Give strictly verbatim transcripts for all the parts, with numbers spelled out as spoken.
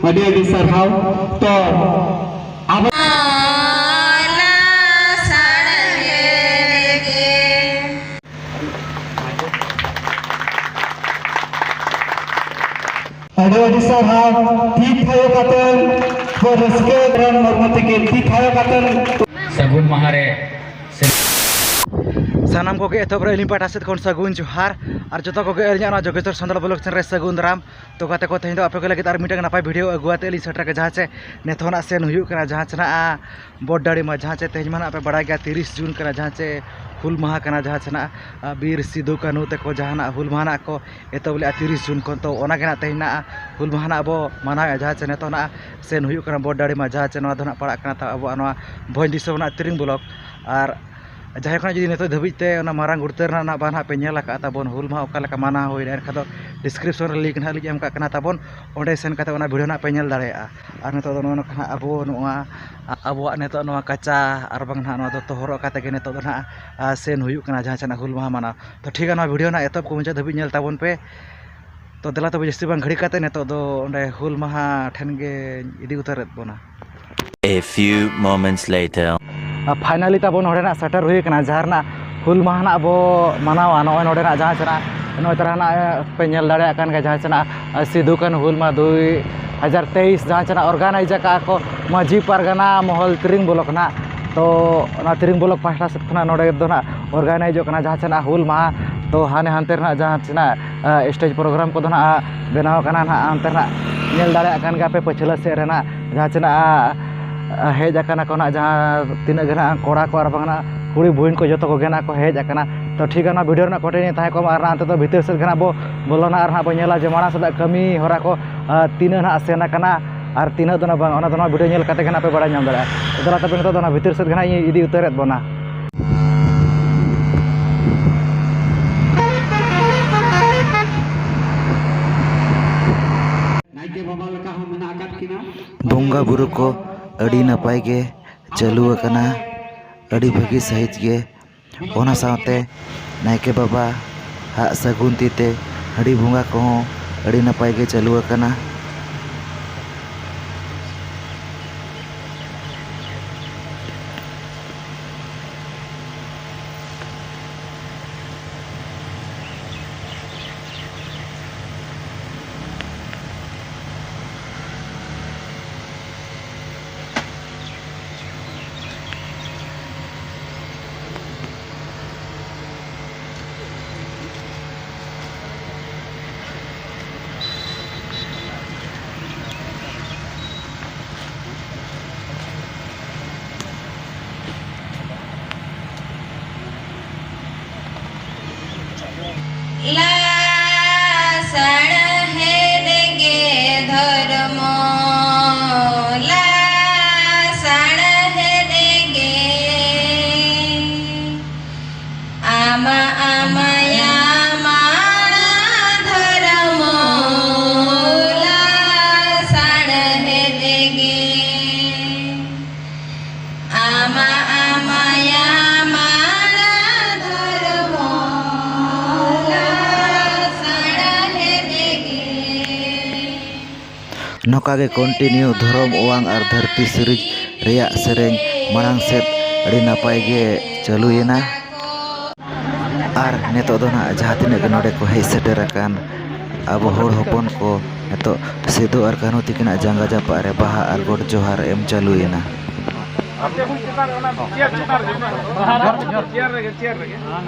ᱟᱹᱰᱤ ᱟᱹᱰᱤ ᱥᱟᱨᱦᱟᱣ᱾ ᱛᱚ ᱟᱵᱚ ᱟᱹᱰᱤ ᱟᱹᱰᱤ ᱥᱟᱨᱦᱟᱣ᱾ ᱛᱤ ᱛᱷᱟᱭᱚ ᱠᱟᱛᱮ ᱠᱚ ᱨᱟᱹᱥᱠᱟᱹ ᱨᱮᱱ ᱢᱩᱨᱢᱩ ᱛᱤᱠᱤᱱ ᱛᱤ ᱛᱷᱟᱭᱚ ᱠᱟᱛᱮ᱾ ᱥᱟᱹᱜᱩᱱ ᱢᱟᱦᱟ ᱨᱮ ᱥᱟᱱᱟᱢ ᱠᱚᱜᱮ ᱮᱛᱚᱦᱚᱵ ᱨᱮ ᱟᱹᱞᱤᱧ ᱯᱟᱦᱴᱟ ᱥᱮᱫ ᱠᱷᱚᱱ ᱥᱟᱹᱜᱩᱱ ᱡᱚᱦᱟᱨ᱾ ᱟᱨ ᱡᱚᱛᱚ ᱠᱚᱜᱮ ᱟᱹᱞᱤᱧᱟᱜ ᱱᱚᱣᱟ ᱡᱳᱜᱮᱥᱣᱚᱨ ᱥᱟᱱᱛᱟᱲ ᱵᱞᱚᱜ ᱪᱮᱱᱮᱞ ᱨᱮ ᱥᱟᱹᱜᱩᱱ ᱫᱟᱨᱟᱢ᱾ ᱛᱚ ᱜᱟᱛᱮ ᱠᱚ, ᱛᱮᱦᱮᱧ ᱫᱚ ᱟᱯᱮ ᱠᱚ ᱞᱟᱹᱜᱤᱫ ᱟᱨ ᱢᱤᱫᱴᱟᱝ ᱱᱟᱯᱟᱭ ᱵᱷᱤᱰᱤᱭᱳ ᱟᱹᱜᱩ ᱟᱛᱮ ᱞᱤᱧ ᱥᱮᱴᱮᱨ ᱟᱠᱟᱱᱟ, ᱡᱟᱦᱟᱸ ᱪᱮ ᱱᱤᱛᱚᱜ ᱱᱟᱜ ᱥᱮᱱ ᱦᱩᱭᱩᱜ ᱠᱟᱱᱟ, ᱡᱟᱦᱟᱸ ᱪᱮ ᱱᱟᱜ ᱵᱚᱰ ᱰᱟᱹᱲᱤ ᱢᱟ, ᱡᱟᱦᱟᱸ ᱪᱮ ᱛᱮᱦᱮᱧ ᱢᱟ ᱱᱟᱜ ᱯᱮ ᱵᱟᱲᱟᱭ ᱜᱮᱭᱟ, ᱛᱤᱨᱤᱥ ᱡᱩᱱ ᱠᱟᱱᱟ, ᱡᱟᱦᱟᱸ ᱪᱮ ᱦᱩᱞ ᱢᱟᱦᱟ ᱠᱟᱱᱟ, ᱡᱟᱦᱟᱸ ᱪᱮ ᱱᱟᱜ, ᱟ, ᱵᱤᱨ ᱥᱤᱫᱩ ᱠᱟᱹᱱᱦᱩ ᱛᱟᱠᱚ ᱡᱟᱦᱟᱸ ᱱᱟᱜ ᱦᱩᱞ ᱢᱟᱦᱟ ᱱᱟᱜ ᱠᱚ ᱮᱛᱚᱦᱚᱵ ᱞᱮᱫᱼᱟ ᱛᱤᱨᱤᱥ ᱡᱩᱱ ᱠᱷᱚᱱ᱾ ᱛᱚ ᱚᱱᱟ ᱜᱮ ᱱᱟᱜ ᱛᱮᱦᱮᱧ ᱱᱟᱜ ᱦᱩᱞ ᱢᱟᱦᱟ ᱱᱟᱜ ᱵᱚ ᱢᱟᱱᱟᱣᱮᱫᱼᱟ, ᱡᱟᱦᱟᱸ ᱪᱮ ᱱᱤᱛᱚᱜ ᱱᱟᱜ ᱥᱮᱱ ᱦᱩᱭᱩᱜ ᱠᱟᱱᱟ ᱵᱚᱰ ᱰᱟᱹᱲᱤ ᱢᱟ, ᱡᱟᱦᱟᱸ ᱪᱮ ᱱᱚᱣᱟ ᱫᱚ ᱱᱟᱜ ᱯᱟᱲᱟᱜ ᱠᱟᱱᱟ ᱛᱟᱵᱚ ᱟᱵᱚᱣᱟᱜ ᱱᱚᱣᱟ ᱵᱷᱚᱸᱡᱽ ᱫᱤᱥᱚᱢ ᱨᱮᱱᱟᱜ ᱛᱤᱨᱤᱝ ᱵᱞᱚᱠ᱾ ᱟᱨ ᱡᱟᱦᱟᱸᱭ ᱠᱷᱚᱱᱟᱜ ᱡᱩᱫᱤ ᱱᱤᱛᱚᱜ ᱫᱷᱟᱹᱵᱤᱡ ᱛᱮ ᱚᱱᱟ ᱢᱟᱨᱟᱝ ᱜᱩᱲᱛᱟᱹ ᱨᱮᱱᱟᱜ ᱱᱟᱜ ᱵᱟᱝ ᱱᱟᱜ ᱯᱮ ᱧᱮᱞ ᱟᱠᱟᱫ ᱛᱟᱵᱚᱱ ᱦᱩᱞ ᱢᱟᱦᱟ ᱚᱠᱟ ᱞᱮᱠᱟ ᱢᱟᱱᱟᱣ ᱦᱩᱭᱱᱟ, ᱮᱱᱠᱷᱟᱱ ᱫᱚ ᱰᱤᱥᱠᱨᱤᱯᱥᱚᱱ ᱨᱮ ᱞᱤᱝᱠ ᱱᱟᱜ ᱞᱤᱧ ᱮᱢ ᱠᱟᱜ ᱠᱟᱱᱟ ᱛᱟᱵᱚᱱ, ᱚᱸᱰᱮ ᱥᱮᱱ ᱠᱟᱛᱮ ᱚᱱᱟ ᱵᱷᱤᱰᱤᱭᱳ ᱱᱟᱜ ᱯᱮ ᱧᱮᱞ ᱫᱟᱲᱮᱭᱟᱜᱼᱟ᱾ ᱟᱨ ᱱᱤᱛᱚᱜ ᱫᱚ ᱱᱚᱜᱼᱚ ᱱᱚᱝᱠᱟ ᱱᱟᱜ ᱟᱵᱚ ᱱᱚᱣᱟ, ᱟᱵᱚᱣᱟᱜ ᱱᱤᱛᱚᱜ ᱱᱚᱣᱟ ᱠᱟᱪᱟ ᱟᱨ ᱵᱟᱝ ᱱᱟᱜ ᱱᱚᱣᱟ ᱫᱚᱛᱚ ᱦᱚᱨᱚᱜ ᱠᱟᱛᱮ ᱜᱮ ᱱᱤᱛᱚᱜ ᱫᱚ ᱱᱟᱜ, ᱟ, ᱥᱮᱱ ᱦᱩᱭᱩᱜ ᱠᱟᱱᱟ ᱡᱟᱦᱟᱸ ᱪᱮ ᱱᱟᱜ ᱦᱩᱞ ᱢᱟᱦᱟ ᱢᱟᱱᱟᱣ᱾ ᱛᱚ ᱴᱷᱤᱠ ᱜᱮᱭᱟ, ᱱᱚᱣᱟ ᱵᱷᱤᱰᱤᱭᱳ ᱱᱟᱜ ᱮᱛᱚᱦᱚᱵ ᱠᱷᱚᱱ ᱢᱩᱪᱟᱹᱫ ᱫᱷᱟᱹᱵᱤᱡ ᱧᱮᱞ ᱛᱟᱵᱚᱱ ᱯᱮ᱾ ᱛᱚ ᱫᱮᱞᱟ ᱛᱚᱵᱮ ᱡᱟᱹᱥᱛᱤ ᱵᱟᱝ ᱜᱷᱟᱹᱲᱤ ᱠᱟᱛᱮ ᱱᱤᱛᱚᱜ ᱫᱚ ᱚᱸᱰᱮ ᱦᱩᱞ ᱢᱟᱦᱟ ᱴᱷᱮᱱ ᱜᱮ ᱤᱫᱤ ᱩᱛᱟᱹᱨᱮᱫ ᱵᱚᱱᱟ᱾ A few moments later. Finally ᱛᱟᱵᱚᱱ ᱱᱚᱰᱮ ᱱᱟᱜ ᱥᱮᱴᱮᱨ ᱦᱩᱭ ᱠᱟᱱᱟ, ᱡᱟᱦᱟᱸ ᱨᱮᱱᱟᱜ ᱦᱩᱞ ᱢᱟᱦᱟ ᱱᱟᱜ ᱵᱚ ᱢᱟᱱᱟᱣᱟ᱾ ᱱᱚᱜᱼᱚᱭ ᱱᱚᱰᱮ ᱱᱟᱜ ᱡᱟᱦᱟᱸ ᱪᱮ ᱱᱟᱜ, ᱱᱚᱜᱼᱚᱭ ᱛᱟᱨᱟ ᱱᱟᱜ ᱯᱮ ᱧᱮᱞ ᱫᱟᱲᱮᱭᱟᱜ ᱠᱟᱱ ᱜᱮᱭᱟ, ᱡᱟᱦᱟᱸ ᱪᱮ ᱱᱟᱜ ᱥᱤᱫᱩ ᱠᱟᱹᱱᱦᱩ ᱦᱩᱞ ᱢᱟᱦᱟ ᱫᱩᱭ ᱦᱟᱡᱟᱨ ᱛᱮᱭᱤᱥ, ᱡᱟᱦᱟᱸ ᱪᱮ ᱱᱟᱜ ᱚᱨᱜᱟᱱᱟᱭᱤᱡᱽ ᱟᱠᱟᱫᱼᱟ ᱠᱚ ᱢᱟᱹᱡᱷᱤ ᱯᱟᱨᱜᱟᱱᱟ ᱢᱚᱦᱚᱞ ᱛᱤᱨᱤᱝ ᱵᱞᱚᱠ ᱱᱟᱜ᱾ ᱛᱚ ᱚᱱᱟ ᱛᱤᱨᱤᱝ ᱵᱞᱚᱠ ᱯᱟᱦᱴᱟ ᱥᱮᱫ ᱠᱷᱚᱱᱟᱜ ᱱᱚᱰᱮ ᱫᱚ ᱱᱟᱜ ᱚᱨᱜᱟᱱᱟᱭᱤᱡᱚᱜ ᱠᱟᱱᱟ ᱡᱟᱦᱟᱸ ᱪᱮ ᱱᱟᱜ ᱦᱩᱞ ᱢᱟᱦᱟ᱾ ᱛᱚ ᱦᱟᱱᱮ ᱦᱟᱱᱛᱮ ᱨᱮᱱᱟᱜ ᱡᱟᱦᱟᱸ ᱪᱮ ᱱᱟᱜ, ᱟ, ᱥᱴᱮᱡᱽ ᱯᱨᱳᱜᱨᱟᱢ ᱠᱚᱫᱚ ᱱᱟᱜ ᱵᱮᱱᱟᱣ ᱟᱠᱟᱱᱟ ᱱᱟᱜ, ᱦᱟᱱᱛᱮ ᱱᱟᱜ ᱧᱮᱞ ᱫᱟᱲᱮᱭᱟᱜ ᱠᱟᱱ ᱜᱮᱭᱟ ᱯᱮ ᱯᱟᱹᱪᱷᱞᱟᱹ ᱥᱮᱫ ᱨᱮᱱᱟᱜ ᱡᱟᱦᱟᱸ ᱪᱮ ᱱᱟᱜ, ᱟ, ᱦᱮᱡ ᱟᱠᱟᱱᱟ ᱠᱚ ᱱᱟᱜ, ᱡᱟᱦᱟᱸ ᱛᱤᱱᱟᱹᱜ ᱜᱮ ᱱᱟᱜ ᱠᱚᱲᱟ ᱠᱚ ᱟᱨ ᱵᱟᱝ ᱱᱟᱜ ᱠᱩᱲᱤ ᱵᱩᱦᱤᱱ ᱠᱚ ᱡᱚᱛᱚ ᱠᱚᱜᱮ ᱱᱟᱜ ᱠᱚ ᱦᱮᱡ ᱟᱠᱟᱱᱟ᱾ ᱛᱚ ᱴᱷᱤᱠ ᱜᱮᱭᱟ, ᱱᱚᱣᱟ ᱵᱷᱤᱰᱤᱭᱳ ᱨᱮᱱᱟᱜ ᱠᱚᱱᱴᱤᱱᱤᱭᱩ ᱛᱟᱦᱮᱸ ᱠᱚᱜ ᱢᱟ ᱟᱨ ᱱᱟᱜ ᱱᱤᱛᱚᱜ ᱫᱚ ᱵᱷᱤᱛᱤᱨ ᱥᱮᱫ ᱜᱮ ᱱᱟᱜ ᱵᱚ ᱵᱚᱞᱚᱱᱟ ᱟᱨ ᱱᱟᱜ ᱵᱚ ᱧᱮᱞᱟ ᱡᱮ ᱢᱟᱲᱟᱝ ᱥᱮᱫᱟᱜ ᱠᱟᱹᱢᱤ ᱦᱚᱨᱟ ᱠᱚ, ᱟ, ᱛᱤᱱᱟᱹᱜ ᱱᱟᱜ ᱥᱮᱱ ᱟᱠᱟᱱᱟ ᱟᱨ ᱛᱤᱱᱟᱹᱜ ᱫᱚ ᱱᱟᱜ ᱵᱟᱝ, ᱚᱱᱟ ᱫᱚ ᱱᱚᱣᱟ ᱵᱷᱤᱰᱤᱭᱳ ᱧᱮᱞ ᱠᱟᱛᱮ ᱜᱮ ᱱᱟᱜ ᱯᱮ ᱵᱟᱲᱟᱭ ᱧᱟᱢ ᱫᱟᱲᱮᱭᱟᱜᱼᱟ᱾ ᱫᱮᱞᱟ ᱛᱚᱵᱮ ᱱᱤᱛᱚᱜ ᱫᱚ ᱚᱱᱟ ᱵᱷᱤᱛᱤᱨ ᱥᱮᱫ ᱜᱮ ᱱᱟᱜ ᱤᱧ ᱤᱫᱤ ᱩᱛᱟᱹᱨᱮᱫ ᱵᱚᱱᱟ᱾ ᱱᱟᱭᱠᱮ ᱵᱟᱵᱟ ᱞᱮᱠᱟ ᱦᱚᱸ ᱢᱮᱱᱟᱜ ᱟᱠᱟᱫ ᱠᱤᱱᱟ᱾ ᱵᱚᱸᱜᱟ ᱵᱩᱨᱩ ᱠᱚ ᱟᱹᱰᱤ ᱱᱟᱯᱟᱭ ᱜᱮ ᱪᱟᱹᱞᱩ ᱟᱠᱟᱱᱟ, ᱟᱹᱰᱤ ᱵᱷᱟᱹᱜᱤ ᱥᱟᱺᱦᱤᱡ ᱜᱮ᱾ ᱚᱱᱟ ᱥᱟᱶᱛᱮ ᱱᱟᱭᱠᱮ ᱵᱟᱵᱟ ᱦᱟᱜ ᱥᱟᱹᱜᱩᱱ ᱛᱤ ᱛᱮ ᱦᱟᱺᱰᱤ ᱵᱚᱸᱜᱟ ᱠᱚᱦᱚᱸ ᱟᱹᱰᱤ ᱱᱟᱯᱟᱭ ᱜᱮ ᱪᱟᱹᱞᱩ ᱟᱠᱟᱱᱟ᱾ ᱱᱚᱝᱠᱟ ᱜᱮ continue ᱫᱷᱚᱨᱚᱢ ᱚᱣᱟᱝ ᱟᱨ ᱫᱷᱟᱹᱨᱛᱤ ᱥᱤᱨᱤᱡᱽ ᱨᱮᱭᱟᱜ ᱥᱮᱨᱮᱧ ᱢᱟᱲᱟᱝ ᱥᱮᱫ ᱟᱹᱰᱤ ᱱᱟᱯᱟᱭ ᱜᱮ ᱪᱟᱹᱞᱩᱭᱮᱱᱟ᱾ ᱟᱨ ᱱᱤᱛᱚᱜ ᱫᱚ ᱱᱟᱦᱟᱜ ᱡᱟᱦᱟᱸ ᱛᱤᱱᱟᱹᱜ ᱜᱮ ᱱᱚᱰᱮ ᱠᱚ ᱦᱮᱡ ᱥᱮᱴᱮᱨ ᱟᱠᱟᱱ ᱟᱵᱚ ᱦᱚᱲ ᱦᱚᱯᱚᱱ ᱠᱚ ᱱᱤᱛᱚᱜ ᱥᱤᱫᱩ ᱟᱨ ᱠᱟᱹᱱᱦᱩ ᱛᱤᱠᱤᱱᱟᱜ ᱡᱟᱸᱜᱟ ᱡᱟᱯᱟᱜ ᱨᱮ ᱵᱟᱦᱟ ᱟᱨ ᱜᱚᱰ ᱡᱚᱦᱟᱨ ᱮᱢ ᱪᱟᱹᱞᱩᱭᱮᱱᱟ᱾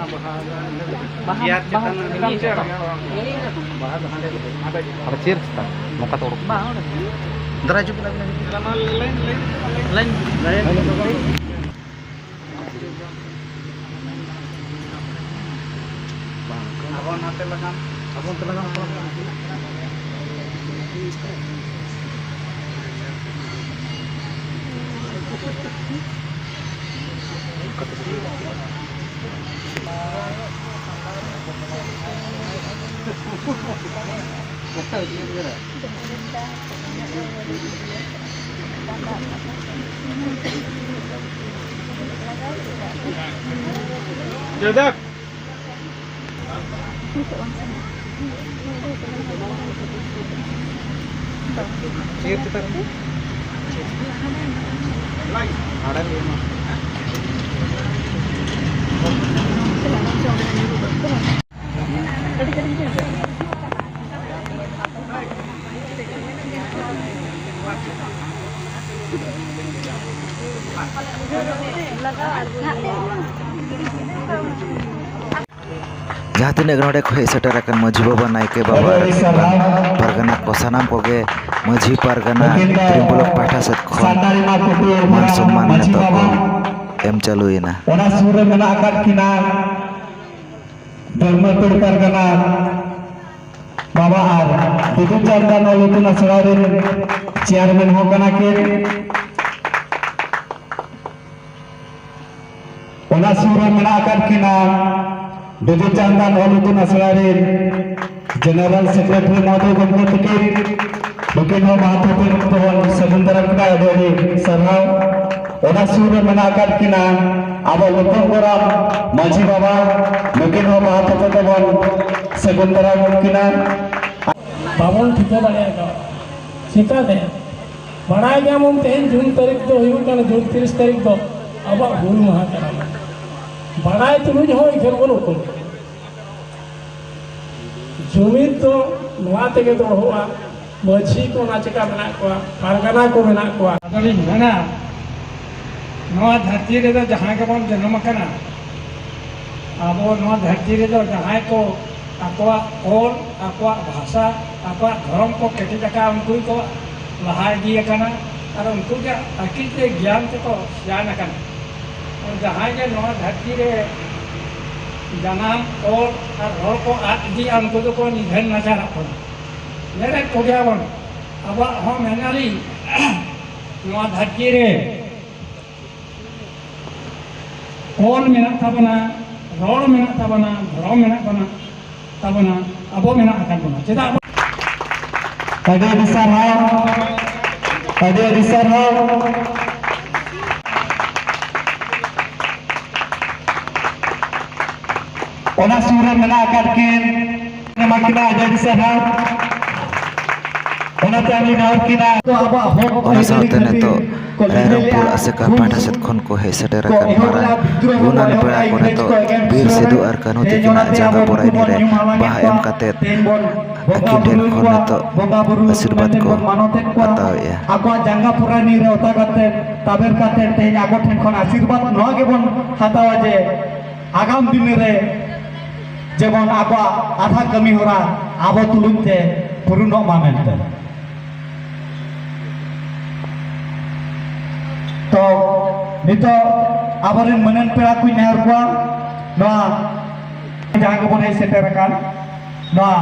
ᱟᱫᱚ ᱪᱮᱭᱟᱨ ᱪᱮᱛᱟᱱ ᱱᱚᱝᱠᱟ ᱛᱮ ᱚᱰᱚᱠ ᱫᱟᱨᱟᱭ ᱦᱤᱡᱩᱜ ᱵᱤᱱ ᱟᱹᱵᱤᱱ᱾ ᱟᱵᱚ ᱱᱟᱛᱮ ᱞᱟᱜᱟᱢ᱾ ᱟᱵᱚ ᱱᱚᱛᱮ ᱞᱟᱜᱟᱢ ᱠᱚ᱾ ᱡᱚᱭᱫᱮᱵ᱾ ᱪᱮᱫ ᱪᱮᱛᱟᱱ ᱨᱮ? ᱦᱟᱸᱰᱮ ᱞᱟᱹᱭ ᱢᱮ᱾ ᱡᱟᱦᱟᱸ ᱛᱤᱱᱟᱹᱜ ᱜᱮ ᱱᱚᱰᱮ ᱠᱚ ᱦᱮᱡ ᱥᱮᱴᱮᱨ ᱟᱠᱟᱱ ᱢᱟᱹᱡᱷᱤ ᱵᱟᱵᱟ, ᱱᱟᱭᱠᱮ ᱵᱟᱵᱟ ᱟᱨ ᱯᱟᱨᱜᱟᱱᱟ ᱠᱚ, ᱥᱟᱱᱟᱢ ᱠᱚᱜᱮ ᱢᱟᱹᱡᱷᱤ ᱯᱟᱨᱜᱟᱱᱟ ᱛᱨᱤ ᱵᱞᱚᱠ ᱯᱟᱦᱴᱟ ᱥᱮᱫ ᱠᱷᱚᱱ ᱢᱟᱱ ᱥᱚᱱᱢᱟᱱ ᱱᱤᱛᱚᱜ ᱠᱚ ᱮᱢ ᱪᱟᱹᱞᱩᱭᱮᱱᱟ᱾ ᱚᱱᱟ ᱥᱩᱨ ᱨᱮ ᱢᱮᱱᱟᱜ ᱟᱠᱟᱫ ᱠᱤᱱᱟ ᱫᱷᱚᱨᱢᱚᱯᱩᱨ ᱯᱟᱨᱜᱟᱱᱟ ᱵᱟᱵᱟ ᱟᱨ ᱵᱤᱫᱩ ᱪᱟᱸᱫᱟᱱ ᱚᱞ ᱤᱛᱩᱱ ᱟᱥᱲᱟ ᱨᱮᱱ ᱪᱮᱭᱟᱨᱢᱮᱱ ᱦᱚᱸ ᱠᱟᱱᱟ ᱠᱤᱱ᱾ ᱚᱱᱟ ᱥᱩᱨ ᱨᱮ ᱢᱮᱱᱟᱜ ᱟᱠᱟᱫ ᱠᱤᱱᱟ ᱵᱤᱫᱩ ᱪᱟᱸᱫᱟᱱ ᱚᱞ ᱤᱛᱩᱱ ᱟᱥᱲᱟ ᱨᱮᱱ ᱡᱮᱱᱟᱨᱮᱞ ᱥᱮᱠᱨᱮᱴᱟᱨᱤ ᱢᱚᱦᱳᱫᱚᱭ ᱜᱚᱢᱠᱮ ᱛᱟᱹᱠᱤᱱ, ᱱᱩᱠᱤᱱ ᱦᱚᱸ ᱵᱟᱦᱟ ᱛᱷᱚᱯᱮ ᱛᱮᱵᱚᱱ ᱥᱟᱹᱜᱩᱱ ᱫᱟᱨᱟᱢ ᱠᱤᱱᱟ, ᱟᱹᱰᱤ ᱟᱹᱰᱤ ᱥᱟᱨᱦᱟᱣ᱾ ᱚᱱᱟ ᱥᱩᱨ ᱨᱮ ᱢᱮᱱᱟᱜ ᱟᱠᱟᱫ ᱠᱤᱱᱟ ᱟᱵᱚ ᱞᱚᱠᱷᱚᱱ ᱜᱚᱨᱟᱢ ᱢᱟᱹᱡᱷᱤ ᱵᱟᱵᱟ, ᱱᱩᱠᱤᱱ ᱦᱚᱸ ᱵᱟᱦᱟ ᱛᱷᱚᱯᱮ ᱛᱮᱵᱚᱱ ᱥᱟᱹᱜᱩᱱ ᱫᱟᱨᱟᱢ ᱠᱤᱱᱟ᱾ ᱵᱟᱵᱚᱱ ᱴᱷᱤᱠᱟᱹ ᱫᱟᱲᱮᱭᱟᱜ ᱠᱟᱱᱟ᱾ ᱪᱤᱠᱟᱹᱛᱮ? ᱵᱟᱲᱟᱭ ᱜᱮᱭᱟᱵᱚᱱ, ᱛᱮᱦᱮᱧ ᱡᱩᱱ ᱛᱟᱹᱨᱤᱠᱷ ᱫᱚ ᱦᱩᱭᱩᱜ ᱠᱟᱱᱟ, ᱡᱩᱱ ᱛᱤᱨᱤᱥ ᱛᱟᱹᱨᱤᱠᱷ ᱫᱚ ᱟᱵᱚᱣᱟᱜ ᱦᱩᱞ ᱢᱟᱦᱟ ᱠᱟᱱᱟ᱾ ᱵᱟᱲᱟᱭ ᱛᱩᱞᱩᱡ ᱦᱚᱸ ᱮᱠᱷᱮᱱ ᱵᱚᱱ ᱩᱠᱩ᱾ ᱡᱩᱢᱤᱫ ᱫᱚ ᱱᱚᱣᱟ ᱛᱮᱜᱮ ᱫᱚᱦᱚᱜᱼᱟ, ᱢᱟᱹᱡᱷᱤ ᱠᱚ ᱚᱱᱟ ᱪᱮᱠᱟ ᱢᱮᱱᱟᱜ ᱠᱚᱣᱟ, ᱯᱟᱨᱜᱟᱱᱟ ᱠᱚ ᱢᱮᱱᱟᱜ ᱠᱚᱣᱟ᱾ ᱟᱫᱚᱞᱤᱧ ᱢᱮᱱᱟ, ᱱᱚᱣᱟ ᱫᱷᱟᱹᱨᱛᱤ ᱨᱮᱫᱚ ᱡᱟᱦᱟᱸᱭ ᱜᱮᱵᱚᱱ ᱡᱚᱱᱚᱢ ᱟᱠᱟᱱᱟ, ᱟᱵᱚ ᱱᱚᱣᱟ ᱫᱷᱟᱹᱨᱛᱤ ᱨᱮᱫᱚ ᱡᱟᱦᱟᱸᱭ ᱠᱚ ᱟᱠᱚᱣᱟᱜ ᱚᱞ, ᱟᱠᱚᱣᱟᱜ ᱵᱷᱟᱥᱟ, ᱟᱠᱚᱣᱟᱜ ᱫᱷᱚᱨᱚᱢ ᱠᱚ ᱠᱮᱴᱮᱡ ᱟᱠᱟᱫ, ᱩᱱᱠᱩ ᱜᱮᱠᱚ ᱞᱟᱦᱟ ᱤᱫᱤ ᱟᱠᱟᱱᱟ ᱟᱨ ᱩᱱᱠᱩ ᱜᱮ ᱟᱹᱠᱤᱞ ᱛᱮ ᱜᱮᱭᱟᱱ ᱛᱮᱠᱚ ᱥᱮᱭᱟᱱ ᱟᱠᱟᱱᱟ᱾ ᱟᱨ ᱡᱟᱦᱟᱸᱭ ᱜᱮ ᱱᱚᱣᱟ ᱫᱷᱟᱹᱨᱛᱤ ᱨᱮ ᱡᱟᱱᱟᱢ, ᱚᱞ ᱟᱨ ᱨᱚᱲ ᱠᱚ ᱟᱫ ᱤᱫᱤᱭᱟ, ᱩᱱᱠᱩ ᱫᱚᱠᱚ ᱱᱤᱫᱷᱟᱹᱱ ᱱᱟᱪᱟᱨᱚᱜ ᱠᱟᱱᱟ᱾ ᱧᱮᱞᱮᱫ ᱠᱚᱜᱮᱭᱟᱵᱚᱱ, ᱟᱵᱚᱣᱟᱜ ᱦᱚᱸ ᱢᱮᱱᱟᱞᱤᱧ, ᱱᱚᱣᱟ ᱫᱷᱟᱹᱨᱛᱤ ᱨᱮ ᱚᱞ ᱢᱮᱱᱟᱜ ᱛᱟᱵᱚᱱᱟ, ᱨᱚᱲ ᱢᱮᱱᱟᱜ ᱛᱟᱵᱚᱱᱟ, ᱫᱷᱚᱨᱚᱢ ᱢᱮᱱᱟᱜ ᱵᱚᱱᱟ, ᱛᱟᱵᱚᱱᱟ, ᱟᱵᱚ ᱢᱮᱱᱟᱜ ᱟᱠᱟᱫ ᱵᱚᱱᱟ᱾ ᱪᱮᱫᱟᱜ? ᱟᱹᱰᱤ ᱟᱹᱰᱤ ᱥᱟᱨᱦᱟᱣ, ᱟᱹᱰᱤ ᱟᱹᱰᱤ ᱥᱟᱨᱦᱟᱣ᱾ ᱚᱱᱟ ᱥᱩᱨ ᱨᱮ ᱢᱮᱱᱟᱜ ᱟᱠᱟᱫ ᱠᱤᱱ, ᱮᱢᱟ ᱠᱤᱱᱟ ᱟᱹᱰᱤ ᱟᱹᱰᱤ ᱥᱟᱨᱦᱟᱣ᱾ ᱚᱱᱟᱛᱮ ᱟᱹᱞᱤᱧ ᱱᱮᱦᱚᱨ ᱠᱤᱱᱟ, ᱛᱚ ᱟᱵᱚᱣᱟᱜ ᱦᱚᱠ ᱚᱱᱟ ᱟᱹᱭᱫᱟᱹᱨᱤ ᱥᱟᱶᱛᱮ ᱠᱷᱟᱹᱛᱤᱨ ᱱᱤᱛᱚᱜ ᱠᱚ ᱞᱟᱹᱲᱦᱟᱹᱭ ᱨᱟᱭᱨᱚᱝᱯᱩᱨ ᱞᱮᱫᱼᱟ᱾ ᱟᱥᱮᱠᱟ ᱦᱩᱞ ᱯᱟᱦᱴᱟ ᱥᱮᱫ ᱠᱷᱚᱱ ᱠᱚ ᱦᱮᱡ ᱥᱮᱴᱮᱨ ᱠᱚ ᱟᱠᱟᱱ ᱮᱦᱚᱵ ᱢᱟᱨᱟᱝ ᱞᱮᱫᱼᱟ, ᱵᱤᱫᱽᱨᱳᱦᱤ ᱠᱚ ᱜᱩᱱᱟᱱ ᱮᱦᱚᱵ ᱯᱮᱲᱟ ᱞᱮᱫᱼᱟ ᱠᱚ ᱤᱝᱨᱮᱡᱽ ᱱᱤᱛᱚᱜ ᱠᱚ ᱮᱜᱮᱨ ᱵᱤᱨ ᱵᱤᱫᱽᱨᱳᱦᱤ ᱥᱤᱫᱩ ᱨᱮ᱾ ᱟᱨ ᱠᱟᱹᱱᱦᱩ ᱛᱮᱦᱮᱧ ᱛᱤᱠᱤᱱᱟᱜ ᱚᱱᱟᱛᱮ ᱡᱟᱸᱜᱟ ᱟᱵᱚ ᱯᱚᱨᱟᱭ ᱱᱩᱠᱩ ᱱᱤᱨᱮ ᱵᱚᱱ ᱧᱩᱢ ᱦᱟᱞᱟᱝ ᱮᱫ ᱵᱟᱦᱟ ᱠᱚᱣᱟ᱾ ᱮᱢ ᱠᱟᱛᱮᱫ ᱛᱮᱦᱮᱧ ᱵᱚᱱ ᱵᱚᱸᱜᱟ ᱟᱹᱠᱤᱱ ᱵᱩᱨᱩ ᱴᱷᱮᱱ ᱠᱷᱚᱱ ᱢᱮᱱᱛᱮ ᱱᱤᱛᱚᱜ ᱵᱚᱱ ᱢᱟᱱᱚᱛ ᱟᱥᱤᱨᱵᱟᱫᱽ ᱮᱫ ᱠᱚ ᱠᱚᱣᱟ᱾ ᱦᱟᱛᱟᱣᱮᱫᱼᱟ᱾ ᱟᱠᱚᱣᱟᱜ ᱡᱟᱸᱜᱟ ᱯᱚᱨᱟᱭ ᱱᱤᱨ ᱨᱮ ᱚᱛᱟ ᱠᱟᱛᱮᱫ, ᱛᱟᱵᱮᱨ ᱠᱟᱛᱮᱫ ᱛᱮᱦᱮᱧ ᱟᱠᱚ ᱴᱷᱮᱱ ᱠᱷᱚᱱ ᱟᱥᱤᱨᱵᱟᱫᱽ ᱱᱚᱣᱟ ᱜᱮᱵᱚᱱ ᱦᱟᱛᱟᱣᱟ ᱡᱮ ᱟᱜᱟᱢ ᱫᱤᱱ ᱨᱮ ᱡᱮᱢᱚᱱ ᱟᱠᱚᱣᱟᱜ ᱟᱫᱷᱟ ᱠᱟᱹᱢᱤ ᱦᱚᱨᱟ ᱟᱵᱚ ᱛᱩᱞᱩᱡ ᱛᱮ ᱯᱩᱨᱩᱱᱚᱜ ᱢᱟ ᱢᱮᱱᱛᱮ᱾ ᱛᱚ ᱱᱤᱛᱚᱜ ᱟᱵᱚᱨᱮᱱ ᱢᱟᱹᱱᱟᱱ ᱯᱮᱲᱟ ᱠᱚᱧ ᱱᱮᱦᱚᱨ ᱠᱚᱣᱟ, ᱱᱚᱣᱟ ᱡᱟᱦᱟᱸ ᱜᱮᱵᱚᱱ ᱦᱮᱡ ᱥᱮᱴᱮᱨ ᱟᱠᱟᱱ, ᱱᱚᱣᱟ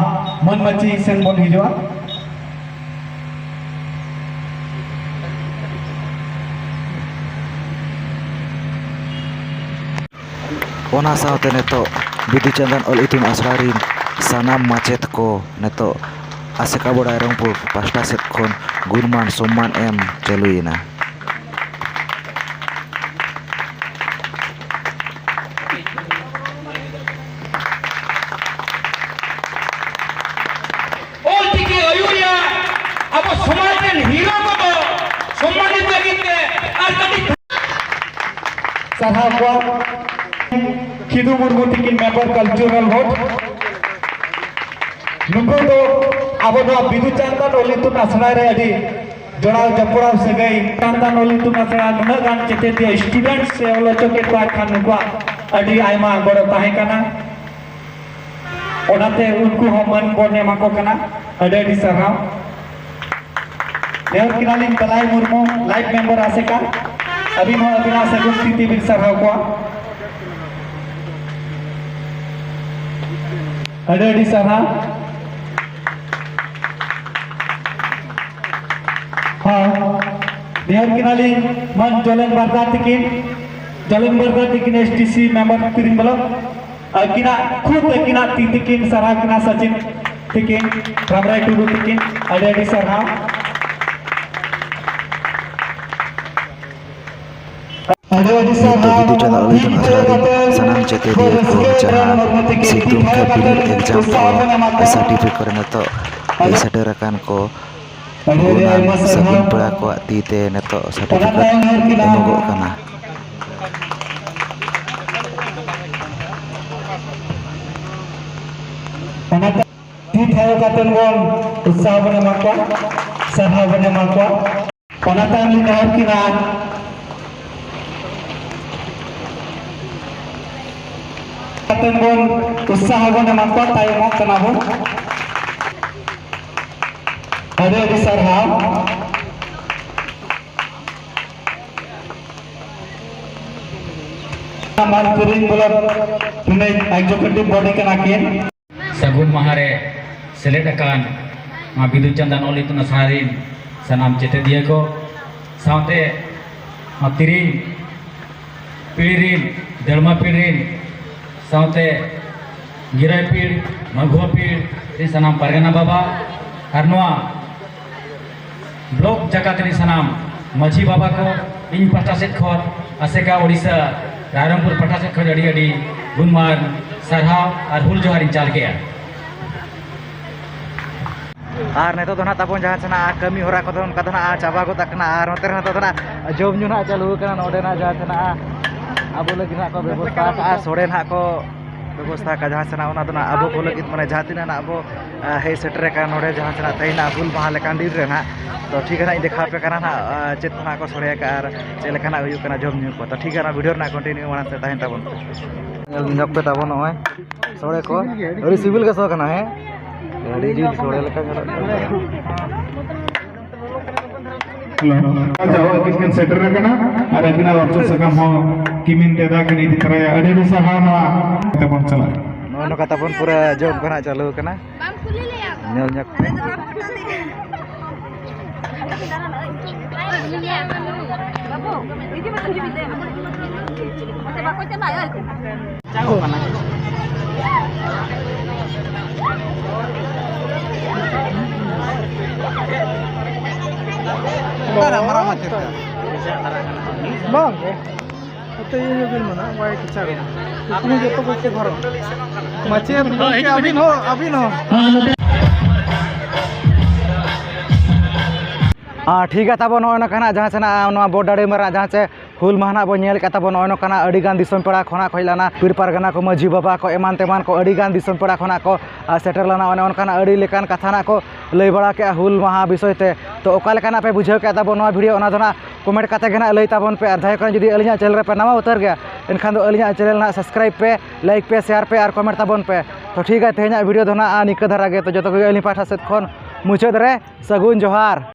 ᱢᱟᱹᱱ ᱢᱟᱹᱪᱤ ᱥᱮᱱ ᱵᱚᱱ ᱦᱤᱡᱩᱜᱼᱟ᱾ ᱚᱱᱟ ᱥᱟᱶᱛᱮ ᱱᱤᱛᱚᱜ ᱵᱤᱫᱩ ᱪᱟᱸᱫᱟᱱ ᱚᱞ ᱤᱛᱩᱱ ᱟᱥᱲᱟ ᱨᱤᱱ ᱥᱟᱱᱟᱢ ᱢᱟᱪᱮᱛ ᱠᱚ ᱱᱤᱛᱚᱜ ᱟᱥᱮᱠᱟ ᱵᱚᱲᱟ ᱨᱟᱭᱨᱚᱝᱯᱩᱨ ᱯᱟᱥᱴᱟ ᱥᱮᱫ ᱠᱷᱚᱱ ᱜᱩᱱᱢᱟᱱ ᱥᱚᱢᱢᱟᱱ ᱮᱢ ᱪᱟᱹᱞᱩᱭᱮᱱᱟ᱾ ᱚᱞ ᱪᱤᱠᱤ ᱟᱹᱭᱩᱨᱤᱭᱟᱹ ᱟᱵᱚ ᱥᱚᱢᱟᱡᱽ ᱦᱤᱨᱳ ᱠᱚᱫᱚ ᱥᱚᱢᱢᱟᱱᱤᱛ ᱞᱟᱹᱜᱤᱫ ᱛᱮ ᱟᱨ ᱠᱟᱹᱴᱤᱡ ᱥᱟᱨᱦᱟᱣ ᱠᱚᱣᱟ᱾ ᱠᱷᱤᱫᱩ ᱢᱩᱨᱢᱩ ᱛᱤᱠᱤᱱ, ᱢᱮᱢᱵᱟᱨ ᱠᱟᱞᱪᱟᱨᱟᱞ ᱵᱳᱨᱰ᱾ ᱱᱩᱠᱩ ᱫᱚ ᱟᱵᱚ ᱱᱚᱣᱟ ᱵᱤᱫᱩ ᱪᱟᱸᱫᱟᱱ ᱚᱞ ᱤᱛᱩᱱ ᱟᱥᱲᱟ ᱨᱮ ᱟᱹᱰᱤ ᱡᱚᱲᱟᱣ ᱡᱚᱯᱲᱟᱣ ᱥᱟᱹᱜᱟᱹᱭ᱾ ᱪᱟᱸᱫᱟᱱ ᱚᱞ ᱤᱛᱩᱱ ᱟᱥᱲᱟ ᱱᱩᱱᱟᱹᱜ ᱜᱟᱱ ᱪᱮᱪᱮᱫᱤᱭᱟᱹ, ᱥᱴᱩᱰᱮᱱᱴ ᱥᱮ ᱚᱞ ᱦᱚᱪᱚ ᱠᱮᱫ ᱠᱚᱣᱟ, ᱠᱷᱟᱱ ᱱᱩᱠᱩᱣᱟᱜ ᱟᱹᱰᱤ ᱟᱭᱢᱟ ᱜᱚᱲᱚ ᱛᱟᱦᱮᱸ ᱠᱟᱱᱟ᱾ ᱚᱱᱟᱛᱮ ᱩᱱᱠᱩ ᱦᱚᱸ ᱢᱟᱹᱱ ᱵᱚᱱ ᱮᱢᱟ ᱠᱚ ᱠᱟᱱᱟ᱾ ᱟᱹᱰᱤ ᱟᱹᱰᱤ ᱥᱟᱨᱦᱟᱣ᱾ ᱱᱮᱦᱚᱨ ᱠᱤᱱᱟᱞᱤᱧ ᱠᱟᱞᱟᱭ ᱢᱩᱨᱢᱩ, ᱞᱟᱭᱤᱯᱷ ᱢᱮᱢᱵᱟᱨ ᱟᱥᱮᱠᱟ, ᱟᱹᱵᱤᱱ ᱦᱚᱸ ᱟᱹᱵᱤᱱᱟᱜ ᱥᱟᱹᱜᱩᱱ ᱛᱤ ᱛᱮᱵᱤᱱ ᱥᱟᱨᱦᱟᱣ ᱠᱚᱣᱟ᱾ ᱟᱹᱰᱤ ᱟᱹᱰᱤ ᱥᱟᱨᱦᱟᱣ᱾ ᱦᱚᱸ, ᱱᱮᱦᱚᱨ ᱠᱤᱱᱟᱞᱤᱧ ᱢᱟᱹᱱ ᱡᱚᱞᱮᱱ ᱵᱟᱨᱫᱟ ᱛᱤᱠᱤᱱ, ᱡᱚᱞᱮᱱ ᱵᱟᱨᱫᱟ ᱛᱤᱠᱤᱱ, ᱮᱥ ᱰᱤ ᱥᱤ ᱢᱮᱢᱵᱟᱨ ᱛᱤᱨᱤᱝ ᱵᱞᱚᱠ᱾ ᱟᱹᱠᱤᱱᱟᱜ ᱠᱷᱩᱫ ᱟᱹᱠᱤᱱᱟᱜ ᱛᱤ ᱛᱤᱠᱤᱱ ᱥᱟᱨᱦᱟᱣ ᱠᱤᱱᱟ ᱥᱟᱪᱤᱱ ᱛᱤᱠᱤᱱ, ᱨᱟᱢᱨᱟᱭ ᱴᱩᱰᱩ ᱛᱤᱠᱤᱱ, ᱟᱹᱰᱤ ᱟᱹᱰᱤ ᱥᱟᱨᱦᱟᱣ᱾ ᱟᱹᱰᱤ ᱟᱹᱰᱤ ᱱᱤᱛ ᱫᱚ ᱥᱟᱨᱦᱟᱣ᱾ ᱵᱤᱫᱩ ᱪᱟᱸᱫᱟᱱ ᱚᱞ ᱤᱛᱩᱱ ᱟᱥᱲᱟ ᱨᱮᱱ ᱥᱟᱱᱟᱢ ᱪᱮᱛᱮᱫᱤᱭᱟᱹ ᱠᱚ ᱡᱟᱦᱟᱸ ᱥᱤᱛᱩᱝ ᱛᱮ ᱵᱤᱱᱤᱰ ᱮᱠᱡᱟᱢ ᱠᱚ ᱟᱨ ᱥᱟᱨᱴᱤᱯᱷᱤᱠᱮᱴ ᱠᱚᱨᱮ ᱱᱤᱛᱚᱜ ᱦᱮᱡ ᱥᱮᱴᱮᱨ ᱟᱠᱟᱱ ᱠᱚ ᱜᱩᱱᱟᱱ ᱥᱟᱹᱜᱩᱱ ᱯᱮᱲᱟ ᱠᱚᱣᱟᱜ ᱛᱤ ᱛᱮ ᱱᱤᱛᱚᱜ ᱥᱟᱨᱴᱤᱯᱷᱤᱠᱮᱴ ᱮᱢᱚᱜᱚᱜ ᱠᱟᱱᱟ᱾ ᱚᱱᱟᱛᱮ ᱛᱤ ᱛᱷᱟᱭᱚ ᱠᱟᱛᱮ ᱵᱚᱱ ᱩᱛᱥᱟᱦᱚ ᱵᱚᱱ ᱮᱢᱟ ᱠᱚᱣᱟ, ᱥᱟᱨᱦᱟᱣ ᱵᱚᱱ ᱮᱢᱟ ᱠᱚᱣᱟ᱾ ᱚᱱᱟ ᱛᱟᱭᱚᱢ ᱞᱤᱧ ᱱᱮᱦᱚᱨ ᱠᱤᱱᱟ, ᱠᱟᱛᱮ ᱵᱚᱱ ᱩᱛᱥᱟᱦᱚ ᱵᱚᱱ ᱮᱢᱟ ᱠᱚᱣᱟ, ᱛᱟᱭᱚᱢᱚᱜ ᱠᱟᱱᱟ ᱵᱚᱱ᱾ ᱟᱹᱰᱤ ᱟᱹᱰᱤ ᱥᱟᱨᱦᱟᱣ᱾ ᱢᱟᱱ ᱛᱤᱨᱤᱝ ᱵᱞᱚᱠ ᱨᱤᱱᱤᱡ ᱮᱠᱡᱤᱠᱤᱭᱩᱴᱤᱵᱷ ᱵᱚᱰᱤ ᱠᱟᱱᱟ ᱠᱤᱱ᱾ ᱥᱟᱹᱜᱩᱱ ᱢᱟᱦᱟ ᱨᱮ ᱥᱮᱞᱮᱫ ᱟᱠᱟᱱ ᱱᱚᱣᱟ ᱵᱤᱫᱩ ᱪᱟᱸᱫᱟᱱ ᱚᱞ ᱤᱛᱩᱱ ᱟᱥᱲᱟ ᱨᱤᱱ ᱥᱟᱱᱟᱢ ᱪᱮᱛᱮᱫᱤᱭᱟᱹ ᱠᱚ ᱥᱟᱶᱛᱮ ᱱᱚᱣᱟ ᱛᱤᱨᱤᱝ ᱯᱤᱲ ᱨᱤᱱ, ᱫᱟᱹᱲᱢᱟ ᱯᱤᱲ ᱨᱤᱱ, ᱥᱟᱶᱛᱮ ᱜᱤᱨᱟᱹᱭ ᱯᱤᱲ, ᱢᱟᱹᱜᱷᱩᱣᱟᱹ ᱯᱤᱲ ᱨᱤᱱ ᱥᱟᱱᱟᱢ ᱯᱟᱨᱜᱟᱱᱟ ᱵᱟᱵᱟ ᱟᱨ ᱱᱚᱣᱟ ᱵᱞᱚᱠ ᱡᱟᱠᱟᱛ ᱨᱤᱱ ᱥᱟᱱᱟᱢ ᱢᱟᱹᱡᱷᱤ ᱵᱟᱵᱟ ᱠᱚ, ᱤᱧ ᱯᱟᱦᱴᱟ ᱥᱮᱫ ᱠᱷᱚᱱ ᱟᱥᱮᱠᱟ ᱳᱰᱤᱥᱟ ᱨᱟᱭᱨᱚᱝᱯᱩᱨ ᱯᱟᱦᱴᱟ ᱥᱮᱫ ᱠᱷᱚᱱ ᱟᱹᱰᱤ ᱟᱹᱰᱤ ᱜᱩᱱᱢᱟᱱ ᱥᱟᱨᱦᱟᱣ ᱟᱨ ᱦᱩᱞ ᱡᱚᱦᱟᱨ ᱤᱧ ᱪᱟᱞ ᱠᱮᱜᱼᱟ᱾ ᱟᱨ ᱱᱤᱛᱚᱜ ᱫᱚ ᱱᱟᱦᱟᱜ ᱛᱟᱵᱚᱱ ᱡᱟᱦᱟᱸ ᱥᱮᱱᱟᱜ ᱠᱟᱹᱢᱤ ᱦᱚᱨᱟ ᱠᱚᱫᱚ ᱚᱱᱠᱟ ᱫᱚ ᱱᱟᱦᱟᱜ ᱪᱟᱵᱟ ᱜᱚᱫ ᱟᱠᱟᱱᱟ᱾ ᱟᱨ ᱱᱚᱛᱮ ᱨᱮ ᱱᱤᱛᱚᱜ ᱫᱚ ᱱᱟᱦᱟᱜ ᱡᱚᱢ ᱧᱩ ᱱᱟᱦᱟᱜ ᱪᱟᱹᱞᱩ ᱟᱠᱟᱱᱟ᱾ ᱱᱚᱰᱮ ᱱᱟᱦᱟᱜ ᱡᱟᱦᱟᱸ ᱥᱮᱱᱟᱜ ᱟᱵᱚ ᱞᱟᱹᱜᱤᱫ ᱱᱟᱦᱟᱜ ᱠᱚ ᱵᱮᱵᱚᱥᱛᱷᱟ ᱟᱠᱟᱫᱼᱟ, ᱥᱚᱲᱮ ᱱᱟᱦᱟᱜ ᱠᱚ ᱵᱮᱵᱚᱥᱛᱷᱟ ᱟᱠᱟᱫᱼᱟ᱾ ᱡᱟᱦᱟᱸ ᱥᱮᱱᱟᱜ ᱚᱱᱟ ᱫᱚ ᱱᱟᱦᱟᱜ ᱟᱵᱚ ᱠᱚ ᱞᱟᱹᱜᱤᱫ, ᱢᱟᱱᱮ ᱡᱟᱦᱟᱸ ᱛᱤᱱᱟᱹᱜ ᱱᱟᱦᱟᱜ ᱟᱵᱚ, ᱟᱸ, ᱦᱮᱡ ᱥᱮᱴᱮᱨ ᱟᱠᱟᱱ ᱱᱚᱰᱮ ᱡᱟᱦᱟᱸ ᱥᱮᱱᱟᱜ ᱛᱮᱦᱮᱧ ᱱᱟᱦᱟᱜ ᱦᱩᱞ ᱢᱟᱦᱟ ᱞᱮᱠᱟᱱ ᱫᱤᱱ ᱨᱮ ᱱᱟᱦᱟᱜ᱾ ᱛᱚ ᱴᱷᱤᱠ ᱱᱟᱦᱟᱜ ᱤᱧ ᱫᱮᱠᱷᱟᱣ ᱟᱯᱮ ᱠᱟᱱᱟ ᱱᱟᱦᱟᱜ, ᱟᱸ, ᱪᱮᱫ ᱠᱚ ᱱᱟᱦᱟᱜ ᱠᱚ ᱥᱚᱲᱮ ᱟᱠᱟᱫᱼᱟ ᱟᱨ ᱪᱮᱫ ᱞᱮᱠᱟᱱᱟᱜ ᱦᱩᱭᱩᱜ ᱠᱟᱱᱟ ᱡᱚᱢ ᱧᱩ ᱠᱚ᱾ ᱛᱚ ᱴᱷᱤᱠ ᱜᱮᱭᱟ, ᱚᱱᱟ ᱵᱷᱤᱰᱤᱭᱳ ᱨᱮᱱᱟᱜ ᱠᱚᱱᱴᱤᱱᱤᱭᱩ ᱢᱟᱲᱟᱝ ᱥᱮᱫ ᱛᱟᱦᱮᱱ ᱛᱟᱵᱚᱱ ᱯᱮ᱾ ᱧᱮᱞ ᱧᱚᱜ ᱯᱮ ᱛᱟᱵᱚᱱ ᱱᱚᱜᱼᱚᱭ ᱥᱚᱲᱮ ᱠᱚ, ᱟᱹᱰᱤ ᱥᱤᱵᱤᱞ ᱜᱮ ᱥᱚ ᱠᱟᱱᱟ᱾ ᱦᱮᱸ, ᱟᱹᱰᱤ ᱡᱤᱞ ᱥᱚᱲᱮ ᱞᱮᱠᱟ ᱧᱮᱞᱚᱜ ᱠᱟᱱᱟ᱾ ᱦᱮᱞᱳ, ᱡᱟᱣ ᱟᱹᱠᱤᱱ ᱠᱤᱱ ᱥᱮᱴᱮᱨ ᱟᱠᱟᱱᱟ ᱟᱨ ᱟᱹᱠᱤᱱᱟᱜ ᱵᱟᱯᱞᱟ ᱥᱟᱠᱟᱢ ᱦᱚᱸ ᱠᱤᱢᱤᱱ ᱫᱮᱫᱟ ᱠᱤᱱ ᱤᱫᱤ ᱛᱚᱨᱟᱭᱟ᱾ ᱟᱹᱰᱤ ᱟᱹᱰᱤ ᱥᱟᱨᱦᱟᱣ ᱱᱚᱣᱟ ᱛᱮᱵᱚᱱ ᱪᱟᱞᱟᱜᱼᱟ᱾ ᱱᱚᱜᱼᱚᱭ ᱱᱚᱝᱠᱟ ᱛᱟᱵᱚᱱ ᱯᱩᱨᱟᱹ ᱡᱚᱢ ᱠᱚ ᱱᱟᱜ ᱪᱟᱹᱞᱩ ᱟᱠᱟᱱᱟ᱾ ᱧᱮᱞ ᱧᱚᱜ ᱯᱮ᱾ ᱵᱟᱝ ᱜᱮ᱾ ᱱᱚᱛᱮ ᱤᱭᱟᱹ ᱵᱤᱱ ᱢᱮᱱᱟ, ᱵᱟᱭ ᱠᱮᱪᱟᱜ ᱠᱟᱱᱟ᱾ ᱩᱱᱠᱩ ᱡᱚᱛᱚ ᱠᱚ ᱠᱚᱵᱷᱟᱨᱚᱜᱼᱟ᱾ ᱢᱟᱪᱮᱫ ᱜᱚᱢᱠᱮ, ᱟᱹᱵᱤᱱ ᱦᱚᱸ, ᱟᱹᱵᱤᱱ ᱦᱚᱸ᱾ ᱟᱨ ᱴᱷᱤᱠ ᱜᱮᱭᱟ ᱛᱟᱵᱚᱱ, ᱱᱚᱜᱼᱚᱭ ᱱᱚᱝᱠᱟ ᱱᱟᱜ ᱡᱟᱦᱟᱸ ᱥᱮᱱᱟᱜ ᱱᱚᱣᱟ ᱵᱚᱰᱟᱰᱤ ᱢᱟᱨᱟᱜ ᱡᱟᱦᱟᱸ ᱪᱮ ᱦᱩᱞ ᱢᱟᱦᱟ ᱱᱟᱜ ᱵᱚᱱ ᱧᱮᱞ ᱠᱮᱫ ᱛᱟᱵᱚᱱ, ᱱᱚᱜᱼᱚᱭ ᱱᱚᱝᱠᱟ ᱱᱟᱜ ᱟᱹᱰᱤ ᱜᱟᱱ ᱫᱤᱥᱚᱢ ᱯᱮᱲᱟ ᱠᱷᱚᱱᱟᱜ ᱠᱚ ᱦᱮᱡ ᱞᱮᱱᱟ, ᱯᱤᱲ ᱯᱟᱨᱜᱟᱱᱟ ᱠᱚ, ᱢᱟᱹᱡᱷᱤ ᱵᱟᱵᱟ ᱠᱚ, ᱮᱢᱟᱱ ᱛᱮᱢᱟᱱ ᱠᱚ ᱟᱹᱰᱤ ᱜᱟᱱ ᱫᱤᱥᱚᱢ ᱯᱮᱲᱟ ᱠᱷᱚᱱᱟᱜ ᱠᱚ, ᱟᱨ, ᱥᱮᱴᱮᱨ ᱞᱮᱱᱟ᱾ ᱚᱱᱮ ᱚᱱᱠᱟᱱᱟᱜ ᱟᱹᱰᱤ ᱞᱮᱠᱟᱱ ᱠᱟᱛᱷᱟ ᱱᱟᱜ ᱠᱚ ᱞᱟᱹᱭ ᱵᱟᱲᱟ ᱠᱮᱫᱼᱟ ᱦᱩᱞ ᱢᱟᱦᱟ ᱵᱤᱥᱚᱭ ᱛᱮ᱾ ᱛᱚ ᱚᱠᱟ ᱞᱮᱠᱟᱱᱟᱜ ᱯᱮ ᱵᱩᱡᱷᱟᱹᱣ ᱠᱮᱫ ᱛᱟᱵᱚᱱ ᱱᱚᱣᱟ ᱵᱷᱤᱰᱤᱭᱳ, ᱚᱱᱟ ᱫᱚ ᱱᱟᱜ ᱠᱚᱢᱮᱱᱴ ᱠᱟᱛᱮ ᱜᱮ ᱱᱟᱜ ᱞᱟᱹᱭ ᱛᱟᱵᱚᱱ ᱯᱮ᱾ ᱟᱨ ᱡᱟᱦᱟᱸᱭ ᱠᱚ ᱡᱩᱫᱤ ᱟᱹᱞᱤᱧᱟᱜ ᱪᱮᱱᱮᱞ ᱨᱮᱯᱮ ᱱᱟᱣᱟ ᱩᱛᱟᱹᱨ ᱜᱮᱭᱟ, ᱮᱱᱠᱷᱟᱱ ᱫᱚ ᱟᱹᱞᱤᱧᱟᱜ ᱪᱮᱱᱮᱞ ᱱᱟᱜ ᱥᱟᱵᱥᱠᱨᱟᱭᱤᱵᱽ ᱯᱮ, ᱞᱟᱭᱤᱠ ᱯᱮ, ᱥᱮᱭᱟᱨ ᱯᱮ ᱟᱨ ᱠᱚᱢᱮᱱᱴ ᱛᱟᱵᱚᱱ ᱯᱮ᱾ ᱛᱚ ᱴᱷᱤᱠ ᱜᱮᱭᱟ, ᱛᱮᱦᱮᱧᱟᱜ ᱵᱷᱤᱰᱤᱭᱳ ᱫᱚ ᱱᱟᱜ ᱱᱤᱝᱠᱟᱹ ᱫᱷᱟᱨᱟ ᱜᱮ᱾ ᱛᱚ ᱡᱚᱛᱚ ᱠᱚᱜᱮ ᱟᱹᱞᱤᱧ ᱯᱟᱦᱴᱟ ᱥᱮᱫ ᱠᱷᱚᱱ ᱢᱩᱪᱟᱹᱫ ᱨᱮ ᱥᱟᱹᱜᱩᱱ ᱡᱚᱦᱟᱨ᱾